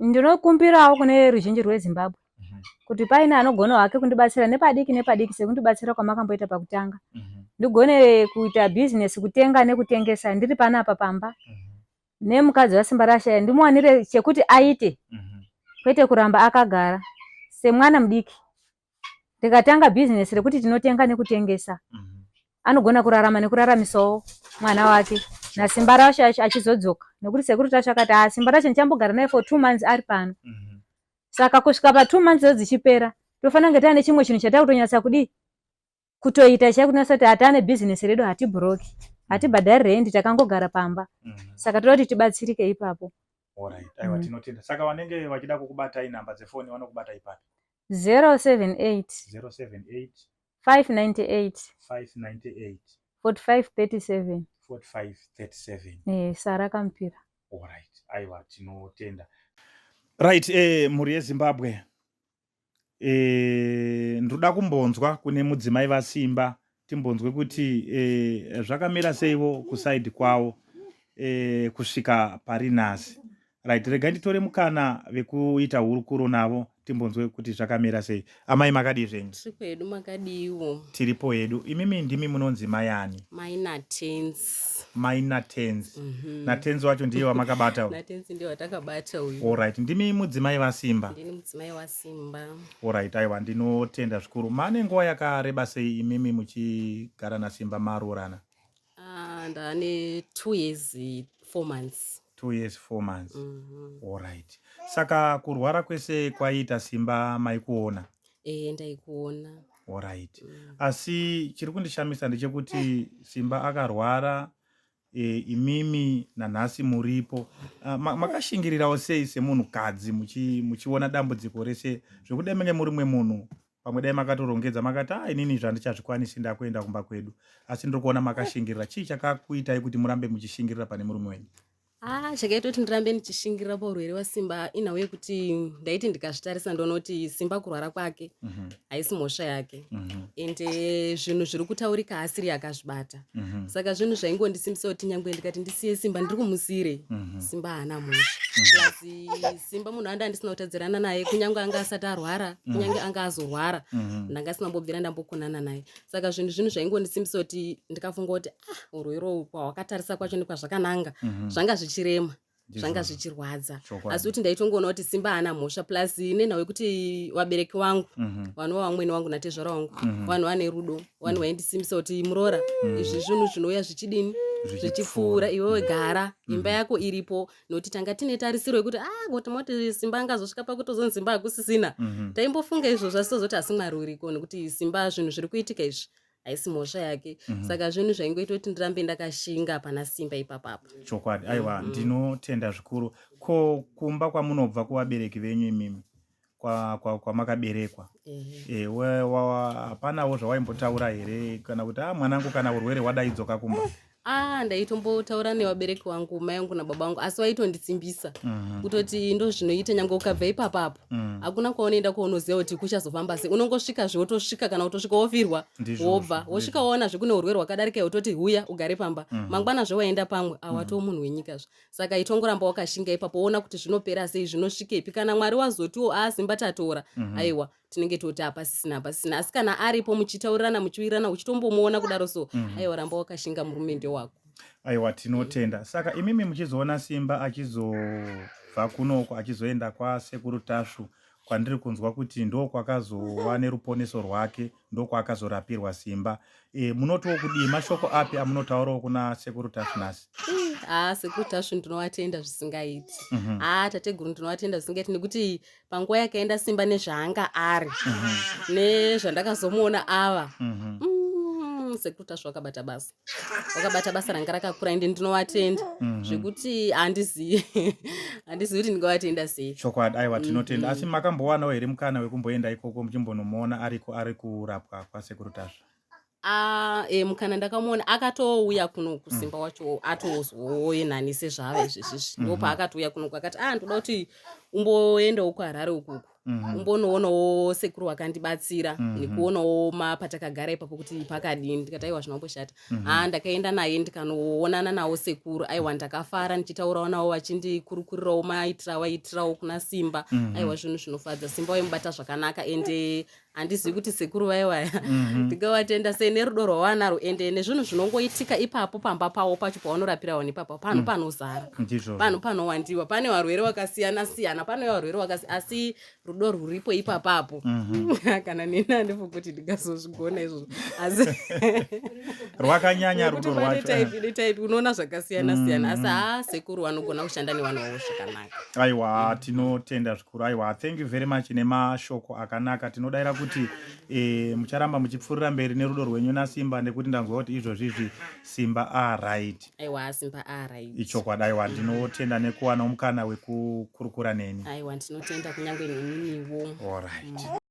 Ndinokumbirawo kune ruzhinji rweZimbabwe kuti paine anogonawo hake kundibatsira nepadiki nepadiki sekundibatsira kwamakamboita pakutanga. Ndigone kuita bhizinesi kutenga nekutengesa ndiri panapa pamba. Nemukadzi waSimbarashe ndimuwanire chekuti aite kwete kuramba akagara semwana mudiki. Ndikatanga bhizinesi rekuti tinotenga nekutengesa anogona kurarama nekuraramisawo mwana wake naSimbarashe achizodzoka nekuti sekuru Tasvu akati haa Simbarashe ndichambogara naye for 2 months ari pano. Saka kusvika pa 2 months dzichipera tofanira kunge taane chimwe chinhu chatakutonyatsa kudii kutoita chakunasa kuti hataane bhizinesi redu hatibroki hatibhadhari rendi takangogara pamba. Saka toda kuti tibatsirike ipapo. Alright, aiwa tinotenda. Saka vanenge vachida kukubatai namba dzefoni vanokubatai papi? 078 078 598 598 4537. 4537. Sara Kampira. Alright, aiwa tinotenda. Right, mhuri yeZimbabwe. Ndoda kumbonzwa kune mudzimai vaSimba timbonzwe kuti zvakamira seivo kusaidi kwavo kusvika pari nhasi. Right, regai nditore mukana vekuita hurukuro navo timbonzwe kuti zvakamira sei. Amai makadii zvenyu? Tiripo hedu, makadiiwo? Tiripo hedu. Imimi ndimi munonzi mai ani? Mai Natenzi. Mai Natenzi. Natenzi wacho ndiye wamakabata uyu? Natenzi ndiye watakabata uyu. Alright, ndimi mudzimai vaSimba? Ndini mudzimai waSimba. Alright, aiwa ndinotenda zvikuru. Mane nguva yakareba sei imimi muchigara naSimba maroorana? Ndane 2 years 4 months. 2 years 4 months. Alright. Saka kurwara kwese kwaiita Simba maikuona? Ndaikuona. Alright. Asi chiri kundishamisa ndechekuti Simba akarwara imimi nanhasi muripo. Makashingirirawo sei semunhukadzi muchiona dambudziko rese zvekuti dai menge muri mumwe munhu pamwe dai makatorongedza makati ah inini zvandichazvikwanisi ndakuenda kumba kwedu, asi ndiri kuona makashingirira. Chii chakakuitai kuti murambe muchishingirira pane murume wenyu? Chakaita kuti ndirambe ndichishingirira paurwere waSimba inhau yekuti ndaiti ndikazvitarisa ndoona kuti Simba kurwara kwake haisi mhosva yake, ende zvinhu zviri kutaurika asiri akazvibata. Saka zvinhu zvaingondisimbisa kuti nyangwe ndikati ndisiye Simba ndiri kumusiyirei, Simba haana mhosva. Plus Simba munhu anda ndisina kutadzirana naye, kunyange anga asati arwara, kunyange anga azorwara, ndanga asina kumbobvira ndambokonana naye. Saka zvinhu zvaingondisimbisa kuti ndikafunga kuti urwere uhu kwahwakatarisa kwacho nekwazvakananga zvanga zvichirema, zvanga zvichirwadza. Asi kuti ndaitongoona kuti Simba haana mhosva, plus nenhau yekuti vabereki vangu vanova vamwene wangu natezvara wangu vanhu vane rudo, vanhu vaindisimbisa kuti muroora izvi zvinhu zvinouya zvichidini zvichipfuura, iwewe gara imba yako iripo, nokuti tanga tine tarisiro yekuti kuti moti Simba angazosvika pakutozonzi Simba hakusisina. Taimbofunga izvozvo, asi tozoti asi Mwari uriko, nekuti Simba zvinhu zviri kuitika izvi haisi mhosva yake. Saka zvinhu zvaingoita kuti ndirambe ndakashinga pana Simba ipapapo. Chokwadi, aiwa ndinotenda zvikuru. Ko kumba kwamunobva kuvabereki venyu imimi kwamakaberekwa hapanawo zvawaimbotaura here kana kuti mwanangu kana urwere hwadaidzoka kumba? Ndaitombotaura nevabereki vangu, mai vangu nababa vangu, asi vaitondisimbisa kutoti ndo zvinoita nyange ukabva ipapapo hakuna kwaunoenda kwaunoziva kuti kuchazofamba sei. Unongosvika wotosvika, kana kutosvika wofirwa, wobva wosvika waonazve kune urwere hwakadarika, wototi huya ugare pamba. Mangwanazve waenda pamwe awatoo munhu wenyikazve. Saka itongoramba wakashinga ipapo, woona kuti zvinopera sei, zvinosvikepi. Kana Mwari wazotiwo Simba tatora, aiwa tinenge toti hapasisina, hapasisina. Asi kana aripo muchitaurirana, muchiwirirana, uchitombomuona kudaro so, aiwa ramba wakashinga, murume ndewako. Aiwa tinotenda. Saka imimi muchizoona Simba achizobva kunoko achizoenda kwaSekuru Tasvu, kwandiri kunzwa kuti ndo kwakazova neruponeso rwake, ndo kwaakazorapirwa Simba, munotiwo kudii? Mashoko api amunotaurawo kuna Sekuru Tasvu nhasi? Sekuru Tasvu ndinovatenda zvisingaiti. Tateguru ndinovatenda zvisingaiti, nekuti panguva yakaenda Simba nezvaanga ari nezvandakazomuona ava, Sekuru Tasvu wakabata basa, wakabata basa ranga rakakura, ende ndinovatenda zvekuti handizivi kuti ndingavatenda sei. Chokwadi, aiwa tinotenda. Asi makambowanawo here mukana wekumboenda ikoko muchimbonomuona ariko ari kurapwa kwaSekuru Tasvu? Mukana ndakamuona, akatouya kunoku Simba wacho atozoenani sezvava izvezvizvi, ndo paakatouya kunoku akati ndoda kuti umboendawo kuHarare ukuku. mm-hmm. umbonoonawo sekuru wakandibatsira mm-hmm. nekuonawo mapatakagara ipapo kuti pakadini ndikati aiwa zvinomboshata mm -hmm. ah, ndakaenda naye ndikanoonana nawo sekuru aiwa ndakafara ndichitaurawo nawo vachindikurukurirawo maitira awaitirawo kuna simba mm -hmm. aiwa zvinhu zvinofadza simba waimubata zvakanaka ende handizivi kuti sekuru vaiwaya mhm. ndingavatenda mm -hmm. sei nerudo rwawanarwo ende nezvinhu zvinongoitika ipapo pamba pawo pacho pavanorapira vanhu ipapo panhu mm. panozara panhu panowandiwa pane varwere vakasiyana siyana pane varwere vakasi asi rudo rwuripo ipapapo mm -hmm. kana neni handifungi kuti ndingazozvigona izvozvo asi rwakanyanya rudo rwacho type netype unoona zvakasiyana siyana asi haa sekuru vanogona kushanda nevanhu vavo zvakanaka aiwa mm. tinotenda zvikuru aiwa thank you very much nemashoko akanaka tinodaira kuti e, mucharamba muchipfuurira mberi nerudo rwenyu nasimba nekuti ndanzwa kuti izvozvizvi simba aright aiwa simba aright ichokwadi aiwa ndinotenda nekuwana mukana wekukurukura neni aiwa ndinotenda kunyange neminiwo alright mm.